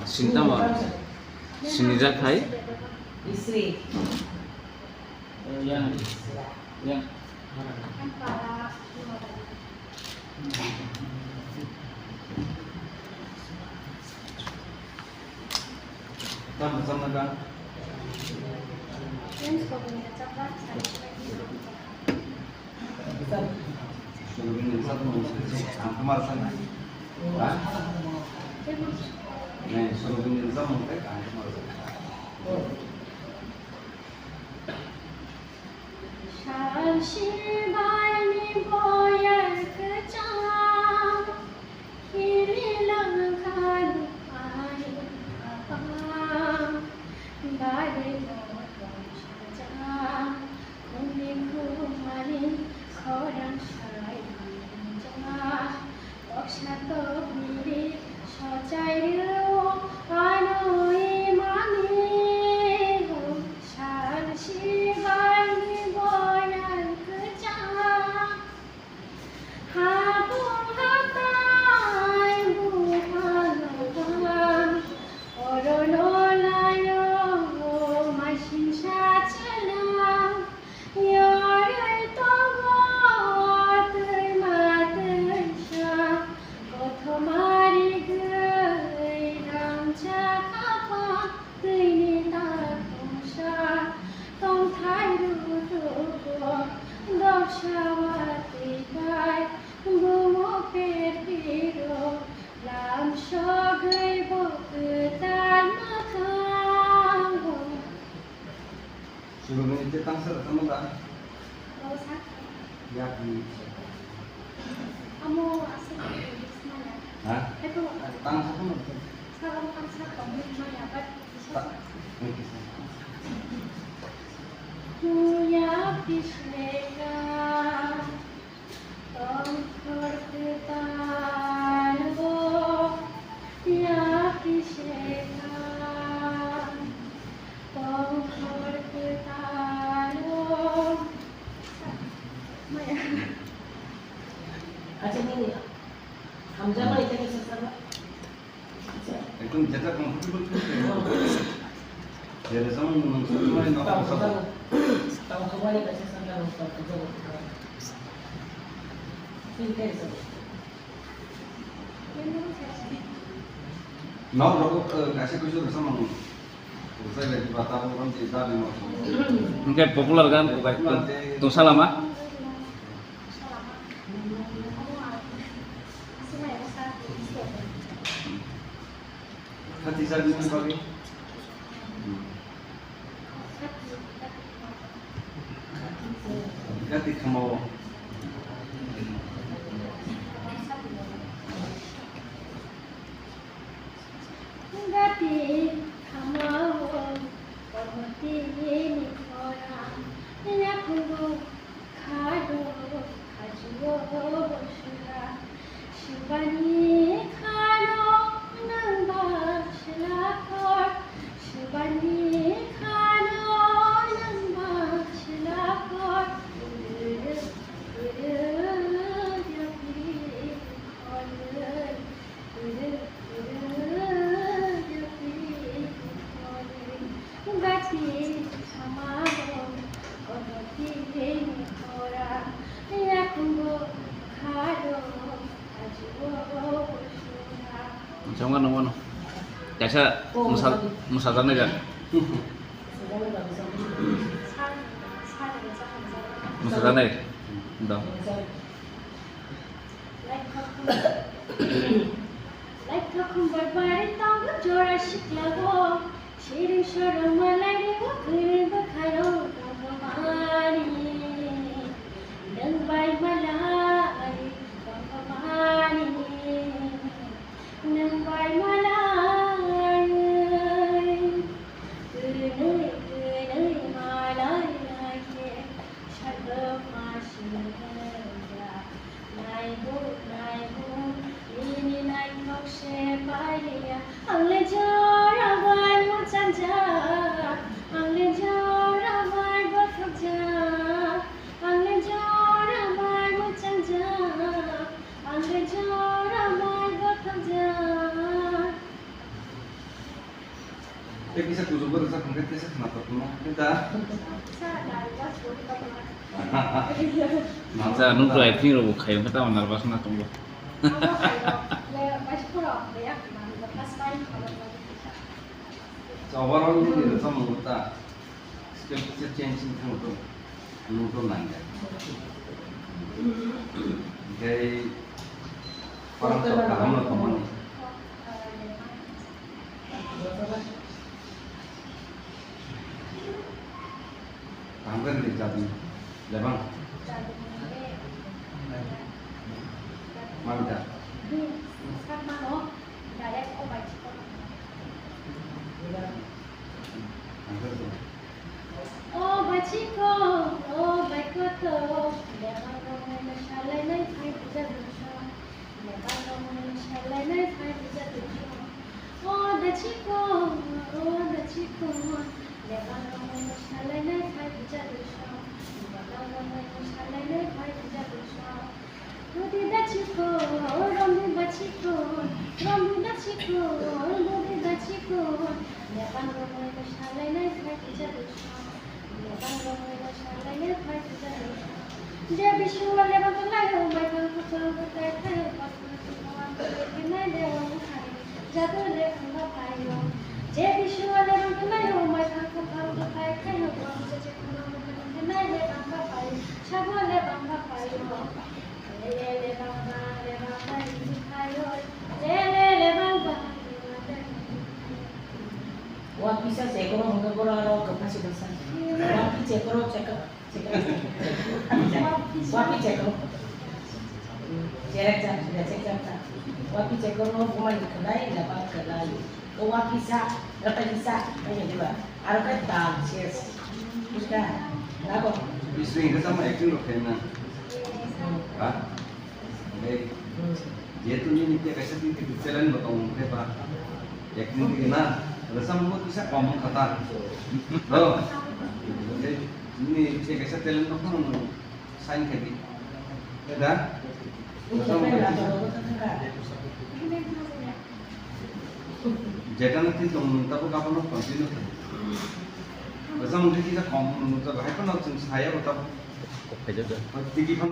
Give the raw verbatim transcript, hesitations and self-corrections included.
Sintama sinijak hai. Isri. Yang, yang. Tama, tama ka. Sal sibaini boyar kwchang, khili langkha nukphai apha, bari motom sajak, khumni khumani khorang sai rijak. Toksa tokni sochai rw ano imani, sal sibaini boyar kwchang. Habung hatai buphang buphang, orono layo maisingsa chwla. Yorwi tongo twima twisa, kothoma rigwi rangchak apha twini takhumsa. Tongthai rutuko doksa watwi bai, bumo perphiro lam sogwi bo kwtal mwkhango. Surumani tei tangsa rwchapmung da? Abo sak. Yakni. Amo aswk maya. Ha? Haibo. Tangsa tongma. Salam tangsa tongmung maya, but. Ta-, thank you, sir. Kuya Pishleka. Tongkhor kwtalo yakisekha, tongkhor kwtalo. Maya. Acha, nini hamjakmani tei kisa sabo. Ekdom jeta comfortable feel khayo. Jera jemon nwng sokmani nok bwskango. Nok rogo, eh, kaisa kuisu rwsa mano. Rwsa bai ba tabuk romjak dabi nok. Hwnkhe popular gan bukai tong salama. Khati jagni bagwi. Khati khamao. Khati khamao, Parbatini khorang, yakungo. Khado khajuo bosura, Shivani khado nwng ba silakhor, Shivani khado nwng ba silakhor, guru, guru, yapri, khoroi. Jongga nungmano. Kaisa mwsa-, mwsajaknai jak. Mwsajaknai. Dong. Laithakhumbar bari tongo jora siklago, siring sorong malai rio kwrwi bwkharo tongomani. Nwng bai malai tongomani, nwng bai malai. Kwnwi kwnwi malai lai khe, Sarbo masing wngya, naibu, naibu, nini naithok se pailiya. Ang le jora bai mwchangjak, ang le jora bai bwthakjak, ang le jora bai mwchangjak, ang le jora bai bwthakjak. Tei kisa kuchuk bo rwchap hwnkhe tesa khna tok no. Tei da? Sa, nukla acting rok bo khayo, khe tamo nervous na tongo. So, overall nini rwchapmung ta step kisa change wngwi thango to, nwng to nangya. Hwnkhe khorang sok kaham no tongmani. Kaham khe rijak di, lebang. Manta. O bachiko, o baikoto, lebang romwi no salainai phai bujak rwsa. Lebang romwi no salainai phai bujak rwsa. O dachiko, o dachiko, lebang romwi no salainai phai bujak rwsa. Lebang romwi no salainai phai bujak rwsa. Rodi dachiko, romwi dachiko, romwi dachiko, rodi dachiko, lebang romwi no salainai phai bujak rwsa. Lebang romwi no salainai phai bujak rwsa. Je bisu lebang kwlaio, maithang kuchuk kwtai thaio, kosmos khawan kwtai khenai lebang bwkhani jadu lebang baphaio. Je bisu lebang kwlaio, maithang kuchuk kwtai thaio, kosmos khawan kwtai khenai lebang baphaio, sabo lebang baphaio. Lele lebang ba, lebang ba hinwi phaio, lele lebang ba, lebang ba hinwi phaio. Wa pisa chekoro hwnwi borok aro kwpha se bwsa. Wa pi chekoro chekoro. Wapi chekoro. Cherek jang, cherek jang ta. Wapi chekoro bumani khwnai, lebang khwnai. Wapi sa, rata kisa, ayo diba. Aro khe dal, ses. Buska, lago. Bising ke sama acting rok kena. Ha? Hei, jehetu nini tei kaisa tini tei talent bo tong khe ba, acting tini na, rwchapmung bo kisa kom wng kha ta. Do? Hei, nini tei kaisa talent no phano nwng sign khe di. Khe da? Rwchapmung khe kisa. Jeta no tini tong nwng tabuk abono continue khe. Rwchapmung khe kisa kom nwng tabuk hai phano chwng saya bo tabuk. Tigi phano